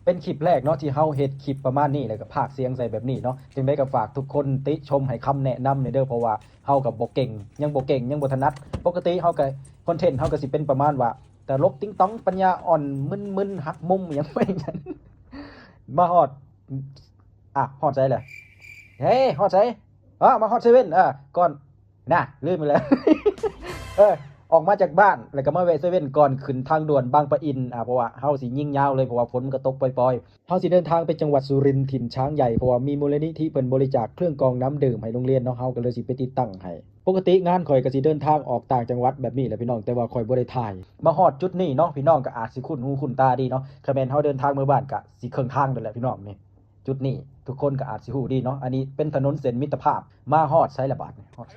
ເປັນຄລິບແລກເນາະ ທີ່ເຮົາເຮັດຄລິບປະມານນີ້ ແລ້ວກໍພາກສຽງໃສ່ແບບນີ້ເນາະ. ຈັ່ງໃດກໍຝາກທຸກຄົນຕິຊົມໃຫ້ຄຳແນະນຳແດ່ເດີ ເພາະວ່າເຮົາກໍບໍ່ເກັ່ງ ຍັງບໍ່ເກັ່ງ ຍັງບໍ່ຖະໜັດ. ປົກກະຕິເຮົາກໍຄອນເທັນເຮົາກໍຊິເປັນປະມານວ່າ ຕະຫຼົກຕິງຕອງ ປັນຍາອ່ອນ ມຶນໆ ຫັກມຸມ ຫຍັງໄປຈັ່ງຊັ້ນ. ມາຮອດ ອ່ະ ຮອດໃສແຫຼະ? ເຮີ້ ຮອດໃສ? ເອີ ມາຮອດເຊເວັ່ນ ເອີ ກ່ອນ ນະ ລືມໄປແລ້ວ. ເອີ ອອກມາຈາກບ້ານ ແລ້ວກໍມາແວະເຊເວັ່ນ ກ່ອນຂຶ້ນທາງດ່ວນບາງປະອິນ. ອ່າ ເພາະວ່າເຮົາຊິຍິງຍາວເລີຍ ເພາະວ່າຝົນມັນກໍຕົກປ່ອຍໆ. ເຮົາຊິເດີນທາງໄປຈັງຫວັດສຸລິນ ຖິ່ນຊ້າງໃຫຍ່ ເພາະວ່າມີມູນນິທິເພິ່ນບໍລິຈາກເຄື່ອງກອງນ້ຳດື່ມໃຫ້ໂຮງຮຽນເນາະ ເຮົາກໍເລີຍຊິໄປຕິດຕັ້ງໃຫ້. ປົກກະຕິງານຂ້ອຍກໍຊິເດີນທາງອອກຕ່າງຈັງຫວັດແບບນີ້ແຫຼະພີ່ນ້ອງ ແຕ່ວ່າຂ້ອຍບໍ່ໄດ້ຖ່າຍ. ມາຮອດຈຸດນີ້ເນາະ ພີ່ນ້ອງກໍອາດຊິຄຸ້ນຫູຄຸ້ນຕາດີເນາະ ຄັນແມ່ນເຮົາເດີນທາງເມືອບ້ານກໍຊິເຄິ່ງທາງນັ້ນແຫຼະພີ່ນ້ອງນີ້. ຈຸດນີ້ທຸກຄົນກໍອາດຊິຮູ້ດີເນາະ ອັນນີ້ເປັນຖະໜົນເສັ້ນມິດຕະພາບ. ມາຮອດໃສລະບາດນີ້? ຮອດໃສ?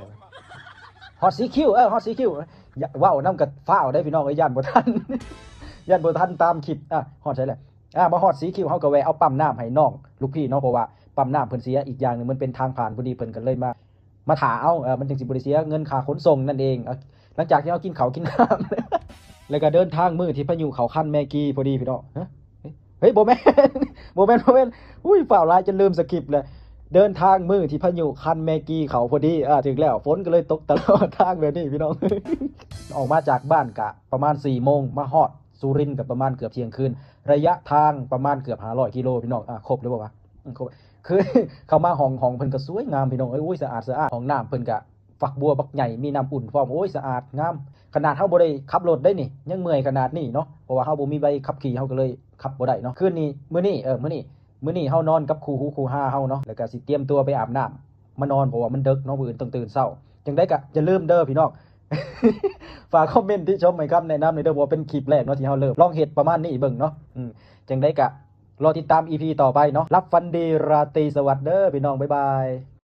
ຮອດສີຄິ້ວ ເອີ ຮອດສີຄິ້ວ. ຢ່າເວົ້ານຳກໍຟ້າວເດ້ພີ່ນ້ອງເອີຍ ຢ້ານບໍ່ທັນ ຢ້ານບໍ່ທັນຕາມຄລິບ. ອ່ະ ຮອດໃສແຫຼະ? ອ່າ ມາຮອດສີຄິ້ວ ເຮົາກໍແວະເອົາປ້ຳນ້ຳໃຫ້ນ້ອງລູກພີ່ເນາະ ເພາະວ່າປ້ຳນ້ຳເພິ່ນເສຍ ອີກຢ່າງໜຶ່ງມັນເປັນທາງຜ່ານ ພໍດີເພິ່ນກໍເລີຍມາ ມາຖ້າເອົາ ເອີ ມັນຈຶ່ງຊິບໍ່ໄດ້ເສຍເງິນຄ່າຂົນສົ່ງນັ້ນເອງ. ເອີ ຫຼັງຈາກທີ່ເຮົາກິນເຂົ້າກິນນ້ຳ ແລ້ວກໍເດີນທາງມື້ທີ່ພາຍຸເຂົ້າຄັນແມກີພໍດີພີ່ນ້ອງ. ຮະ? ເຮີ້ຍ ບໍ່ແມ່ນ ບໍ່ແມ່ນ ບໍ່ແມ່ນ. ອຸ້ຍ ຟ້າວຫຼາຍຈົນລືມສະຄຣິບແລ້ວ. ເດີນທາງມື້ທີ່ພາຍຸຄັນແມກີເຂົ້າພໍດີ. ອ່າ ຖືກແລ້ວ ຝົນກໍເລີຍຕົກຕະຫຼອດທາງແບບນີ້ພີ່ນ້ອງ. ອອກມາຈາກບ້ານກະປະມານສີ່ໂມງ ມາຮອດສຸລິນກະປະມານເກືອບທ່ຽງຄືນ. ໄລຍະທາງປະມານເກືອບຫ້າຮ້ອຍກິໂລພີ່ນ້ອງ. ອ່າ ຄົບແລ້ວບໍ່ວະ? ອືມ ຄົບ. ຄືເຂົ້າມາຫ້ອງ ຫ້ອງເພິ່ນກໍສວຍງາມພີ່ນ້ອງເອີຍ. ໂອ້ຍ ສະອາດສະອ້ານ ຫ້ອງນ້ຳເພິ່ນກະ ຝັກບົວບັກໃຫຍ່ ມີນ້ຳອຸ່ນພ້ອມ. ໂອ້ຍ ສະອາດງາມ ຂະໜາດເຮົາບໍ່ໄດ້ຂັບລົດໄດ້ນີ້ ຍັງເມື່ອຍຂະໜາດນີ້ເນາະ ເພາະວ່າເຮົາບໍ່ມີໃບຂັບຂີ່ ເຮົາກໍເລີຍຂັບບໍ່ໄດ້ເນາະ. ຄືນນີ້ ມື້ນີ້ ເອີ ມື້ນີ້ ມື້ນີ້ເຮົານອນກັບຄູ່ຫູຄູ່ຫາເຮົາເນາະ ແລ້ວກໍຊິຕຽມຕົວໄປອາບນ້ຳ ມານອນ ເພາະວ່າມັນເດິກເນາະ ມື້ອື່ນຕ້ອງຕື່ນເຊົ້າ. ຈັ່ງໃດກໍຢ່າລືມເດີພີ່ນ້ອງ ຝາກຄອມເມັນຕິຊົມໃຫ້ຄຳແນະນຳແດ່ເດີ ເພາະວ່າເປັນຄລິບແລກເນາະ ທີ່ເຮົາເລີ່ມລອງເຮັດປະມານນີ້ເບິ່ງເນາະ. ອືມ ຈັ່ງໃດກໍລໍຕິດຕາມອີພີຕໍ່ໄປເນາະ. ຫຼັບຝັນດີ ລາຕີສະຫວັດເດີພີ່ນ້ອງ ບາຍບາຍ.